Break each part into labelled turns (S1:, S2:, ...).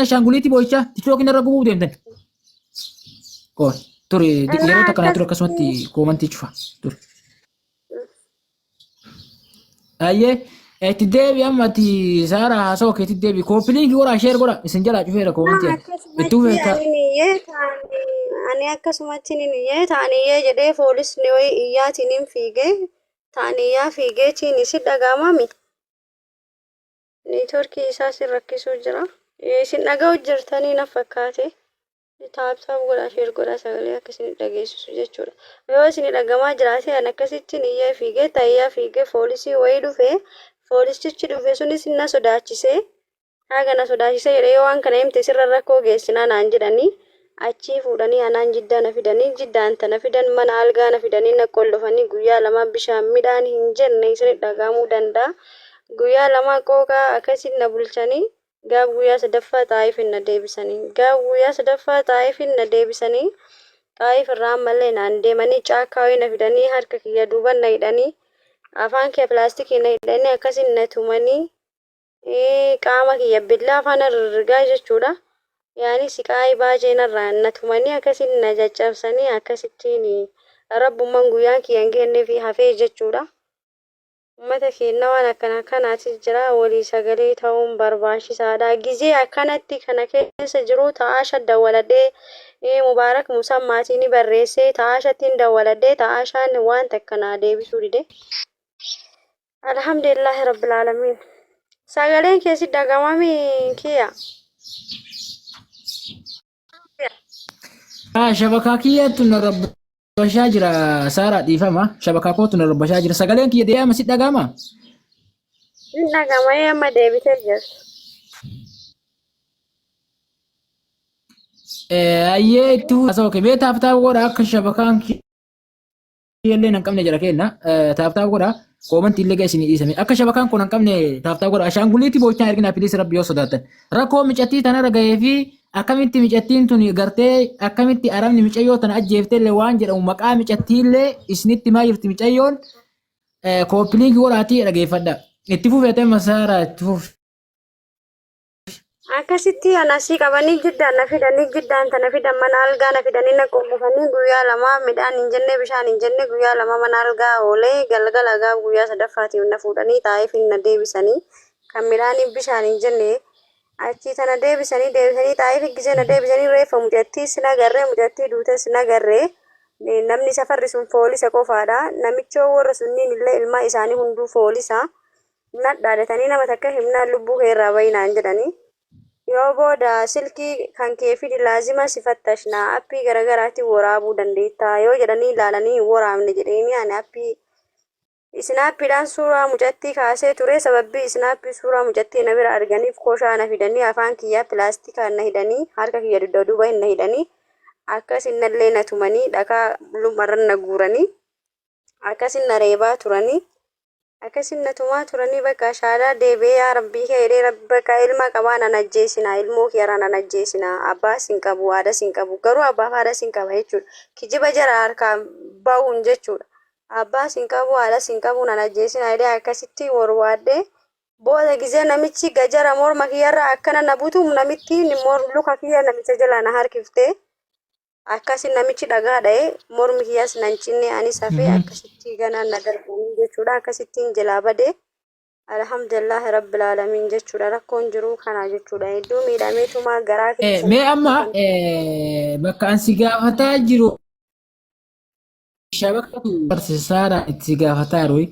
S1: Ashaanguliitii boo'ichaa tiktookiin irra gubuu deemtan. Qoy ture
S2: Innaa
S1: yeroo takka naa ture
S2: akkasitti
S1: akkasumatti koomantii cufa ture. Ayyee itti deebi amma ati saara haasawa keetti deebi kooppiliinki godhaa sheer godha isin jalaa cufeera koomantii ani. Itti
S2: Akkasumatti
S1: fufee
S2: ani niyyee taani ani akkasumatti ni niyyee taaniyyee jedhee poolisni wayii iyyaatiin hin fiigee taaniyyaa fiigeetiin si dhagaamami. Neetworkii isaa sin rakkisuu jira. Isin dhaga'u jirtanii na fakkaate. Taap taap godhaa sheer godhaa sagalee akka isin dhageessisu jechuudha. Yoo isin dhagamaa jiraate an akkasittiin iyyee fiigee taayyaa fiigee foolisii wayii dhufe foolisichi dhufe sunis na sodaachise. Haga na sodaachise jedhee yoo waan kana himte sirra rakkoo geessinaa naan jedhanii achii fuudhanii anaan jiddaa na fidanii jiddaan tana fidan mana algaa na fidanii na qollofanii guyyaa lamaa bishaan midhaan hin jenne isin dhagahamuu danda'a. Guyyaa lamaa qooqaa akkasiin na bulchanii gaaf guyyaa sadaffaa xaa'ifin na deebisanii gaaf guyyaa sadaffaa xaa'ifin na deebisanii xaa'if irraa ammallee naan deemanii caakkaa wayii na fidanii harka kiyya duuban na hidhanii afaan kiyya pilaastikii na hidhanii akkasiin na tumanii qaama kiyya billaa afaan rirrigaa jechuudha. Yaani siqaayii baay'ee narraa na tumanii akkasiin na caccabsanii akkasittiin rabbummaan guyyaan kiyya hin geenneef hafee jechuudha. Ummata keenna waan akkana akkanaati jira walii sagalee ta'uun barbaachisaadha. Gizee akkanatti kana keessa jiru ta'aasha dawwaladhee Mubaarak Musammaatii ni barreessee ta'aashattiin dawwaladhee ta'aashaan waan takka naa deebisuu dide. Alhamdulillahi Rabbil Aalamiin. Sagaleen kee si dhagamami kiyya.
S1: Shabakaa kiyyaatu na rabbashaa jira Saaraa dhiifama. Shabakaa kootu na rabbashaa jira. Sagaleen kiyya dee'ama si dhaga'ama?
S2: Hin dhagama amma deebitee jirti.
S1: Ayyee itti haasa'u kee mee taap taap godha akka shabakaan illee hin qabne jara kenna taap taap godha koomantii illee isinii dhiisame akka shabakaan kun hin qabne taap taap godha ashaanguliitii boochaa erginaa piliis rabbi yoo sodaattan rakkoo micattii tanarra gahee fi akkamitti micattiin tun gartee akkamitti arabni micayyoo tana ajjeeftee illee waan jedhamu maqaa micattii illee isinitti himaa jirti micayyoon kooppiliinkii godhaatii dhageeffadha itti fufeetee masaara itti fufi.
S2: Akkasitti ana asii qabanii jiddaan na fidanii jiddaan tana fidan mana algaa na fidanii na qollofanii guyyaa lama midhaan hin jenne bishaan hin jenne guyyaa lama mana algaa oolee galgala gaaf guyyaa sadaffaatiif na fuudhanii xaa'ifiin na deebisanii kan midhaaniif bishaan hin jenne achii tana deebisanii deebisanii xaa'ifi gisee na deebisanii reeffa mucattii sin agarree mucattii duutes sin agarree namni safarri sun foolisa qofaadha namichoo warra sunniin illee ilmaa isaanii hunduu foolisa. Nadhaadatanii nama takka himnaan lubbuu kee irraa bahi naan jedhanii. Yoo booda silkii kan kee fidi laazima si fattashna appii garagaraatiin woraabuu dandeettaa yoo jedhanii ilaalanii hin woraabne jedheeni ani appii isinaappiidhaan suuraa mucattii kaasee ture sababbii isinaappii suuraa mucattii na bira arganiif koshaa na fidanii afaan kiyyaa pilaastikaan na hidhanii harka kiyya dugda duuba hin na hidhanii akkasin nallee na tumanii dhakaa lumarran na guuranii akkasin na reebaa turanii Akkasin na tumaa turanii bakka shaadaa deebi'ee yaa rabbii kee jedhee rabbi bakka ilma qabaa nan ajjeesinaa ilmoo kiyyarraa nan ajjeesinaa abbaas hin qabu haadhas hin qabu garuu abbaaf haadhas hin qaba jechuudha kijiba jara harkaa bahuun jechuudha abbaas hin qabu haadhas hin qabu nan ajjeesinaa jedhee akkasitti worwaadhee booda gizee namichi gajara morma kiyyarraa akkana na butu namittiin luka kiyya namicha jalaa na harkiftee Akkasi namichi dhagaa dha'e mormi kiyyas nan cinne anis hafee akkasitti ganaan na darbanii jechuudha. Akkasittiin jalaa bade. Alhamdulillahi rabbil aalamiin jechuudha. Rakkoon jiru kana jechuudha. Hedduu miidhameetuma garaa keessa
S1: Mee amma bakka an si gaafataa jiru shabakatu barsiisaadhaan itti si gaafataa jiru.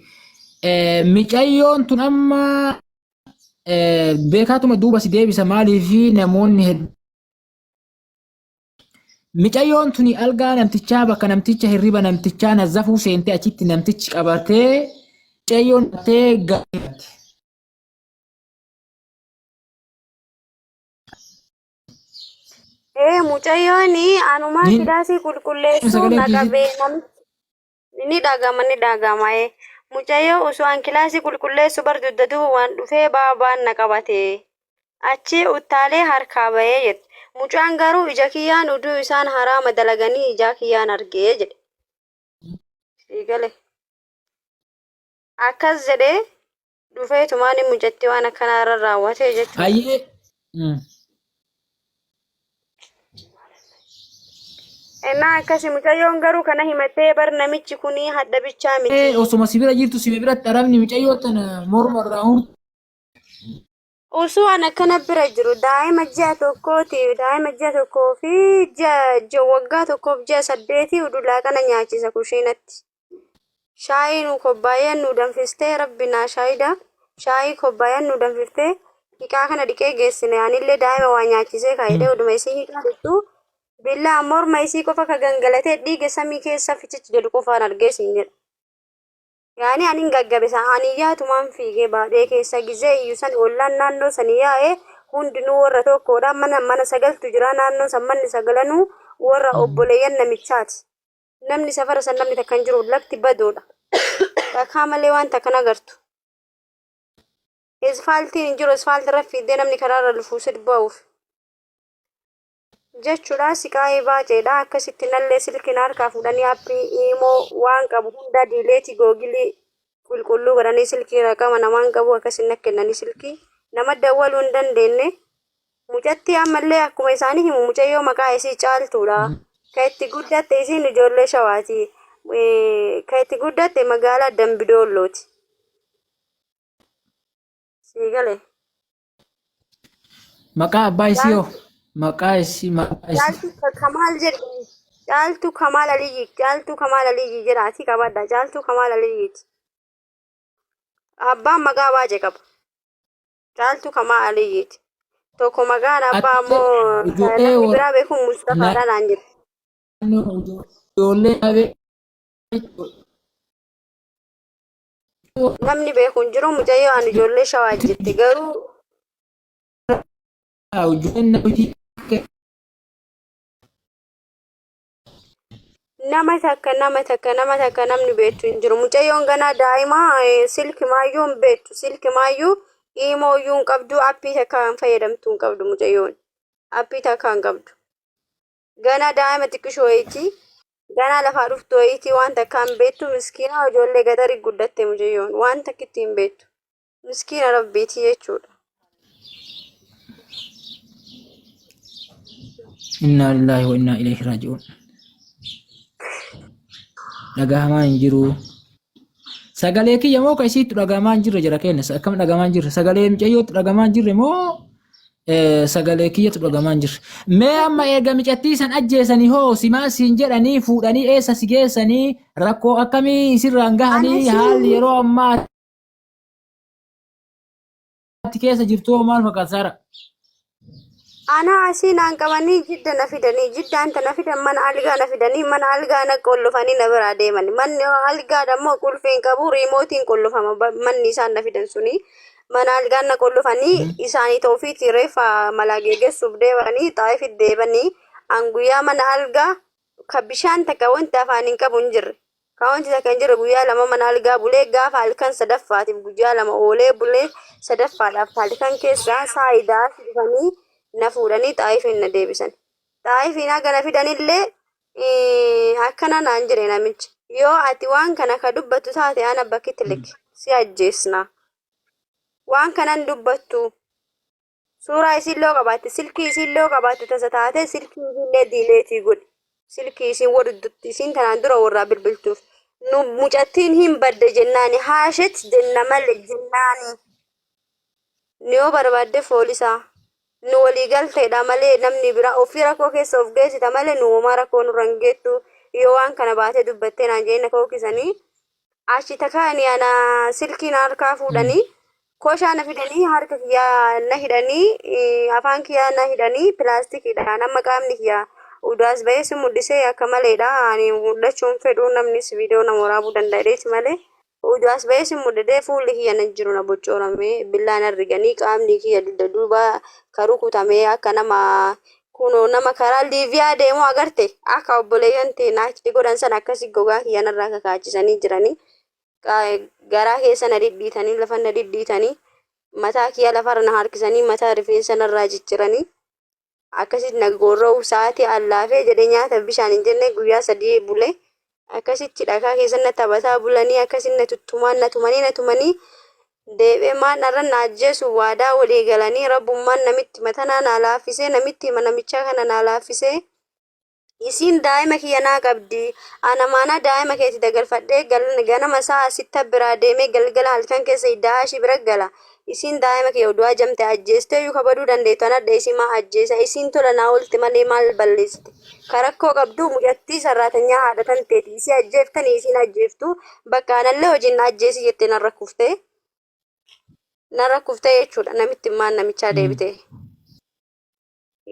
S1: Micayyoon tun amma beekaatuma duuba si deebisa maaliif namoonni hedduu Micayyoon tuni algaa namtichaa bakka namticha hirriba namtichaa nazzafuu seentee achitti namtichi qabatee micayyoon qabatee galte.
S2: Ee mucayyoon anumaa
S1: Ni
S2: kilaasii qulqulleessuu
S1: sagaleen
S2: na
S1: kiisi
S2: qabee namichi ni dhagama ni dhagama ee mucayyoo osoo an kilaasii qulqulleessu bar dugda duuba waan dhufee baabaan na qabate Achii uttaalee harkaa bahee jedhe. Mucaan garuu ija kiyyaan uduu isaan haraama dalaganii ijaa kiyyaan argee jedhe. Sii gale. Akkas jedhee dhufeetumaan mucattii waan akkanaa irra raawwate jechuudha.
S1: Hayyee.
S2: Ennaa akkasi mucayyoon garuu kana himattee bar namichi kuni hadha bichaa miti.
S1: Osuma si bira jirtu si biratti arabni mucayyoo tana morma irraa murte.
S2: Osoo an akkana bira jiru daa'ima ji'a tokkooti daa'ima ji'a tokkoo fi ji'a waggaa tokkoof ji'a saddeetii udulaa kana nyaachisa kushiinatti. Shaayii nu kobbaayyan nu danfistee rabbi naa shaayida shaayii kobbaayyan nu danfiftee hiqaa kana dhiqee geessine anillee daa'ima waa nyaachisee kaayidee uduma isii hiqaa dhuftu billaa morma isii qofa ka gangalatee dhiiga samii keessa fichichi jedhu qofaan argee siin jedha. Yaani anin gaggabe san ani yaatumaan fiigee baadhee keessa gizee iyyu san ollaan naannoo sani yaa'e hundinuu warra tokkodha mana mana sagaltu jira naannoo san manni sagalanuu warra obboleeyyan namichaati. Namni safara san namni takka hin jiru lafti badoodha. Dhakaa malee waan takka hin agartu. Isfaaltiin hin jiru isfaaltii irra fiiddee namni karaarra lufuu si ba'uuf. Jechuudha siqaayii baaceedha akkasitti nallee silkiin harkaa fuudhanii appii iimoo waan qabu hundaa diileetii googilii qulqulluu godhanii silkii raqama namaan qabu akkasiin na kennanii silkii nama dawwaluu hin dandeenye. Mucattii ammallee akkuma isaanii himu mucayyoo maqaa isii Caaltuudha. Ka itti guddatte isiin ijoollee Shawaati. Ka itti guddatte magaalaa Dambidoollooti. Sii gale.
S1: Maqaa abbaa isii hoo? Maqaa isii maqaa isii.
S2: Caaltuu Kamaal jedhi. Caaltuu Kamaal Aliyyi. Caaltuu Kamaal Aliyyi jedhaati qabadha. Caaltuu Kamaal Aliyyiiti. Abbaan maqaa baay'ee qaba. Caaltuu Kamaa Aliyyiiti. Tokko maqaan abbaa
S1: Ati
S2: ammoo
S1: ijoollee
S2: namni
S1: warra
S2: biraa beeku Mustafaadha naan jedhe.
S1: naannoo ijoollee qabee
S2: Namni beeku hin jiru mucayyoo ani ijoollee shawaa jette garuu
S1: ijoolleen namti
S2: nama takka nama takka nama takka namni beektu hin jiru. Mucayyoon ganaa daa'ima silki maayyuu hin beektu. Silki maayyuu iimoo iyyuu hin qabdu. Appii takka hin fayyadamtu hin qabdu mucayyoon. Appii takka hin qabdu. Ganaa daa'ima xiqqishoo wayiiti. Ganaa lafaa dhuftu wayiiti waan takka hin beektu. Miskiina ijoollee gatarii guddatte mucayyoon waan takkitti hin beektu. Miskiina rabbiiti jechuudha.
S1: Innaa lillaahi wa innaa ilayhi raaji'uun. Dhagahamaa hin jiru. Sagalee kiyya moo ka isiittu dhagahamaa hin jirre jara keenya akkam dhagahamaa hin jirre sagalee mucayyootti dhagahamaa hin jirre moo sagalee kiyyatu dhagahamaa hin jirre. Mee amma eega micattii san ajjeesanii hoo simaa siin jedhanii fuudhanii eessa si geessanii rakkoo akkamii sirraan gahanii
S2: Anas
S1: haalli yeroo ammaa ati keessa jirtu hoo maal fakkaata Saara?
S2: Ana asii naan qabanii jidda na fidanii jiddaan ta na fidan mana algaa na fidanii mana algaa na qollofanii na biraa deeman manni algaa dammoo qulfii hin qabu riimootiin qollofama manni isaan na fidan suni mana algaa na qollofanii isaanii toofiitii reeffa malaa geeggessuuf deemanii xaayifit deebanii an guyyaa mana algaa ka bishaan takka wanti afaan hin qabu hin jirre Ka wanti takka hin jirre guyyaa lama mana algaa bulee gaafa halkan sadaffaatiif guyyaa lama oolee bulee sadaffaadhaaf halkan keessa saayidaa dhufanii na fuudhanii xaayifiin na deebisan. Xaayifiin haga na fidanillee akkana naan jedhe namichi. Yoo ati waan kana ka dubbattu taate ana bakkitti liki si ajjeesna. Waan kanan dubbattu Suuraa isiin loo qabaatte silkii isiin loo qabaatte tasa taate silkii isiillee diileetii godhi. Silkii isiin warri isiin tanaan dura warraa bilbiltuuf. Nu mucattiin hin badde jennaani haashet jenna malee jennaani. Nu yoo barbaadde foolisaa. Nu walii galteedha malee namni biraa ofii rakkoo keessa of geessita malee nu homaa rakkoo nurra hin geettu yoo waan kana baatee dubbattee naan jedhee na kookisanii. Achi takaani ana silkii na harkaa fuudhanii koshaa na fidanii harka kiyyaa na hidhanii afaan kiyyaa na hidhanii pilaastikiidhaan amma qaamni kiyyaa udaas bahee si mul'isee akka maleedha ani mul'achuu hin fedhu namnis viidiyoo nama waraabuu danda'eeti malee udaas bahee si mul'isee fuulli kiyya na jiru na boccooramee billaa na riganii qaamni kiyya dugda duuba ka rukutamee akka nama kunoo nama karaa Liibiyaa deemu agarte akka obboleeyyan teenya achitti godhan sana akkasi gogaa kiyya narraa kakaachisanii jiranii garaa keessa na dhidhiitanii lafa na dhidhiitanii mataa kiyya lafarra na harkisanii mataa rifeensa narraa cicciranii akkasitti na gorra'u sa'aatii allaafee jedhee nyaata bishaan hin jenne guyyaa sadii bule akkasitti dhakaa keessa na taphataa bulanii akkasitti na tuttumaa na tumanii na tumanii deebi'ee maan irra na ajjeesu waadaa walii galanii rabbummaan namitti matanaa naa laaffisee namitti namichaa kana naa laaffisee Isiin daa'ima kiyya naa qabdi. Ana maanaa daa'ima keeti dagalfadhee ganama isaa asitta biraa deemee galgala halkan keessa iddaa ishii bira gala. Isiin daa'ima kiyya oduu ajamte ajjeestee iyyuu kabaduu dandeettu anadha isii maa ajjeesa isiin tola naa oolte malee maal balleessite. Ka rakkoo qabdu mucattii sarraatanyaa haadha tanteeti isii ajjeeftanii isiin ajjeeftu bakka anallee hojiin na ajjeesi jettee narra kuftee narra kuftee jechuudha namitti maan namichaa deebite.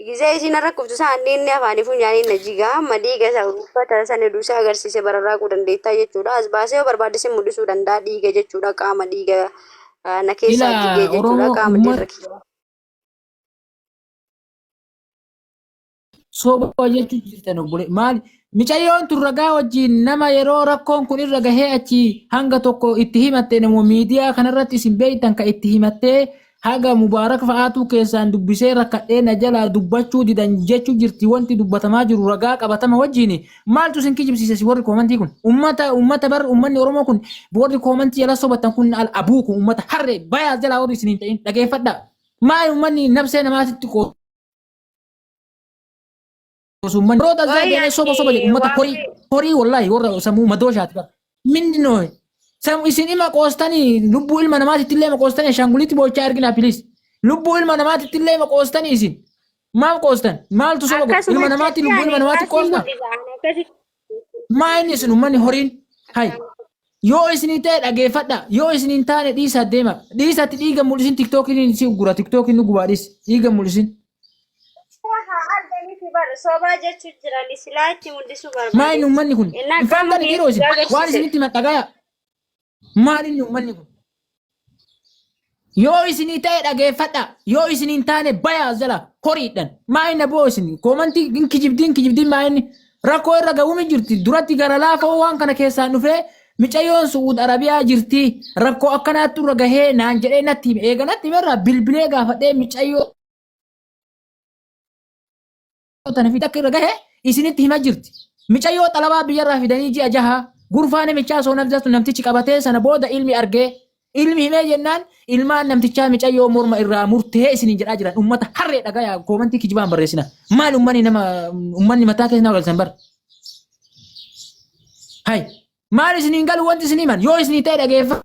S2: Gizee isiin narra kuftu isaan inni afaanii funyaanii na jigaa amma dhiiga isa uffata sana duusaa agarsiise bararraaquu dandeettaa jechuudha. As baasee yoo barbaadde si mul'isuu danda'a dhiiga jechuudha qaama dhiiga na keessaa
S1: Ila
S2: jigee jechuudha
S1: Oromoo
S2: qaama
S1: uummata
S2: dirra kiyya.
S1: Soba jechuu jirtan obbole maali micayyoon tun ragaa wajjin nama yeroo rakkoon kun irra gahee achi hanga tokko itti himatte namoo miidiyaa kanarratti isin beektan ka itti himattee haga mubaarak fa'aatuu keessaan dubbisee rakkadhee na jalaa dubbachuu didan jechuu jirti wanti dubbatamaa jiru ragaa qabatama wajjin maaltu isin kijibsiise si warri koomantii kun ummata ummata bar ummanni oromoo kun warri koomantii jala sobattan kun al abuu kun ummata harree bayaa jalaa warri isin hin ta'in dhageeffadha maal ummanni nabsee namaatitti qoosu ummanni yeroo dazaa
S2: Qoy
S1: deemee soba soba
S2: ati
S1: jedhu ummata horii
S2: waan
S1: horii wallaahi warra sammuu madooshaati bara mindinoo sam isin ima qoostanii lubbuu ilma namaatitti illee ima qoostanii ashaanguliitti boo'ichaa erginaa piliis lubbuu ilma namaatitti illee ima qoostanii isin maal qoostan maaltu soba godha
S2: akkasuma
S1: ilma namaatti
S2: jetti
S1: lubbuu
S2: ani
S1: ilma namaatti
S2: irraa si
S1: qoostaa
S2: mul'isa ani akkasitti
S1: maa inni isin ummanni horiin hay yoo isinii ta'e dhageeffadha yoo isin hin taane dhiisaa deema dhiisatti dhiiga mul'isin tiktookiin si uggura tiktookiin nu gubaa dhiis dhiiga mul'isin
S2: Haa arganiif bar sobaa jechuu jiran silaa itti mul'isuu
S1: Maa inni
S2: barbaade.
S1: uummanni kun?
S2: Innaa
S1: Hin
S2: qaama
S1: faamtani
S2: kee
S1: dhiiroo isin.
S2: itti
S1: Waan
S2: agarsiise.
S1: isinitti himan dhagaya. Maal inni uummanni kun? Yoo isinii ta'e dhageeffadha. Yoo isin hin taane baya as jala horiidhan. Maa inni aboo isin koomantii hin kijibdiin kijibdiin maa inni rakkoo irra ga'uumi jirti. Duratti gara laafoo waan kana keessaan dhufee micayyoon Su'uud Arabiyaa jirti. Rakkoo akkanaatti irra gahee naan jedhee natti hime. Eega natti himerraa bilbilee gaafadhee micayyoo tana fi akka irra gahe isinitti hima jirti. Micayyoo xalabaa biyyarraa fidanii ji'a jaha gurfaa namichaa osoo nafjatu namtichi qabatee sana booda ilmi argee ilmi himee jennaan ilmaan namtichaa micayyoo morma irraa murtee isiniin jedhaa jiran ummata harree dhagaya koomantii kijibaan barreessina. Maal ummanni nama ummanni mataa keessa nama galchan bar. Hay maal isiniin galu wanti isin himan yoo isinii ta'e dhageeffadha.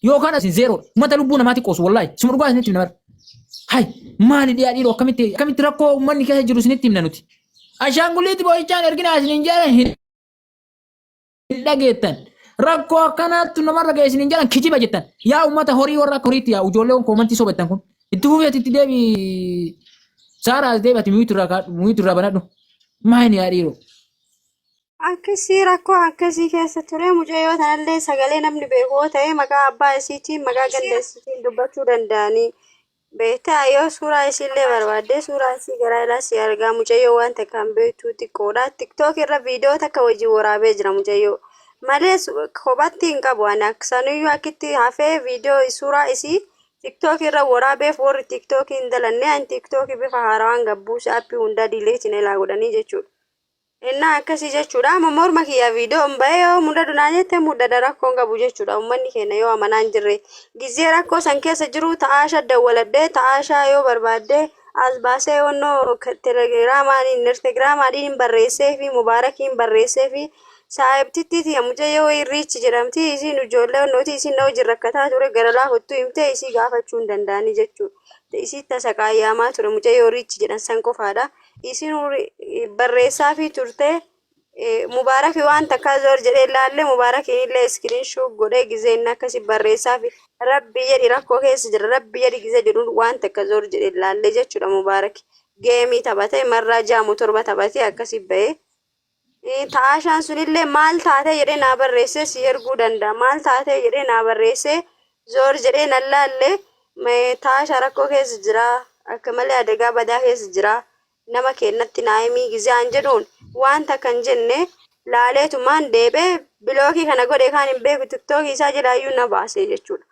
S1: Yookaan isin zeeroodha. Uummata lubbuu namaatti qoosu wallaahi. Suma dhugaa isinitti himna bara. Hay maali dhiyaa dhiiroo akkamitti akkamitti rakkoo uummanni keessa jiru isinitti himna nuti. Ashaangulliitti boo'ichaan erginaa isiniin jedhan hin dhageettan. Rakkoo akkanaattu namarra ga'e isiniin jedhan kijiba jettan. Yaa uummata horii warra akka horiitti yaa ijoollee koomantii sobattan kun. Itti fufeeti itti deebi. Saaraa as deebi ati muyuutu irraa kaadhu muyuutu irraa banadhu. Maayini yaa dhiiroo.
S2: Akkasii rakkoo akkasii keessa ture mucayyoo tanallee sagalee namni beeku yoo ta'e maqaa abbaa isiitiin maqaa ganda isiitiin dubbachuu danda'anii beektaa yoo suuraa isiillee barbaadde suuraa isii garaa ilaa si argaa mucayyoo waan takka hin beektuu xiqqoodha tiktook irra viidiyoo takka wajjin waraabee jira mucayyoo malee kophatti hin qabu ani aksanuyyuu akkitti hafee viidiyoo suuraa isii tiktook irra waraabeef warri tiktook hin dalanne ani tiktook bifa haarawaan gabbuuse appii hundaa diileetiin ilaa godhanii jechuudha. Innaa akkasii jechuudha. Amma morma kiyya viidiyoon bahee yoo mudadu naa jette mudada rakkoon qabu jechuudha. Uummanni keenya yoo amanaa hin jirre. Gizee rakkoo san keessa jiru ta'aasha dawwaladhee ta'aashaa yoo barbaadde as baasee wannoo telegiraamaan instagiraamaadhiin hin barreessee fi mubaarakiin barreessee fi saahibtittii tiyya mucayyoo wayii riichi jedhamti isiin ijoollee wannooti isiin na wajjin rakkataa ture gara laafottuu himtee isii gaafachuu hin danda'anii jechuudha. Isii tasa qaayyaamaa ture mucayyoo riichi jedhan san qofaadha. Isin barreessaafii turte Mubaaraki waan takkaa zoor jedhee laalle Mubaarakiin illee iskiriin shuuk godhee gizee inni akkasi barreessaafi rabbi jedhi rakkoo keessa jira rabbi jedhi gizee jedhuun waan takka zoor jedhee laalle jechuudha Mubaaraki geemii taphatee marraa jaamu torba taphatee akkasi ba'ee. Ta'aashaan sunillee maal taatee jedhee naa barreessee si erguu danda'a maal taatee jedhee naa barreessee zoor jedhee nan laalle Ta'aashaa rakkoo keessa jira akka malee adagaa badaa keessa jira nama keennatti naa himii gizee an jedhuun waan takka hin jenne laaleetumaan deebee bilookii kana godhe kaan hin beeku tiktookii isaa jalaayyuu na baasee jechuudha.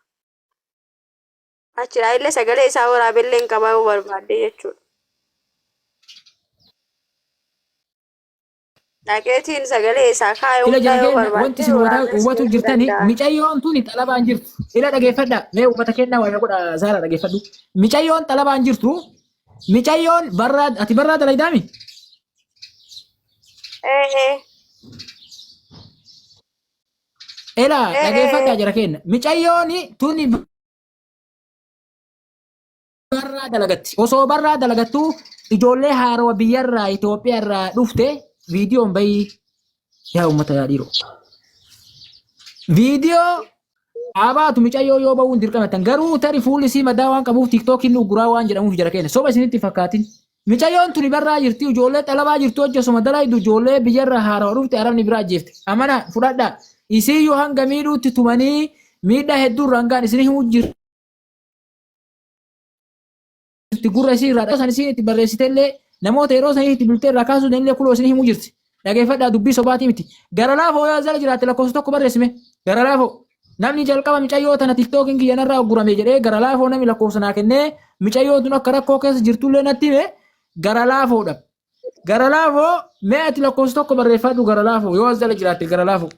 S2: Achiraa illee sagalee isaa waraabellee hin qabaa yoo barbaadde jechuudha. Dhaqeetiin sagalee isaa kaa'e
S1: Ila
S2: hundaa
S1: jara
S2: yoo
S1: keenya wanti
S2: barbaadde
S1: isin hubataa
S2: waraabee si
S1: hubatu
S2: erguu
S1: jirtani
S2: danda'a.
S1: micayyoon tuni xalabaan jirtu. Ila dhageeffadha. Mee uummata kennaa waa godha Zaara dhageeffadhu. Micayyoon xalabaan jirtu Micayyoon barraa ati barraa dalaydaami?
S2: Ee ee.
S1: Elaa
S2: Ee ee.
S1: dhageeffadhaa jara keenya. Micayyoon tuni barraa dalagatti. Osoo barraa dalagattuu ijoollee haarawa biyyarraa Itoophiyaarraa dhufte viidiyoon bayii yaa uummata yaa dhiiroo. Viidiyoo dhaabaatu micayyoo yoo ba'uun dirqamattan garuu tari fuulli isii madaa waan qabuuf tiiktookiin uguraa waan jedhamuuf jara keenya soba isinitti hin fakkaatin. Micayyoon tuni barraa jirti ijoollee xalabaa jirtu hojjesuma dalaydu ijoollee biyyarraa haarawa dhufte arabni biraa ajjeefte. Amana fudhadhaa isiiyyuu hanga miidhuutti tumanii miidhaa hedduu irraan ga'an isin himuu jirti. Gurra isii irraa san isiin itti barreessitellee namoota yeroo sanii itti biltee irraa kaasuu dandillee kuloo isin himuu jirti. Dhageeffadhaa dubbii sobaatii miti. Gara laafoo yoo jala jiraatte lakkoofsa tokko barreessime. Gara laafoo namni jalqaba micayyoo tana tiktookiin kiyya narraa uggurame jedhee gara laafoo namni lakkoofsa naa kennee micayyoon tun akka rakkoo keessa jirtullee natti hime gara laafoodha. Gara laafoo mee ati lakkoofsa tokko barreeffadhu gara laafoo yoo as jala jiraatte gara laafoo.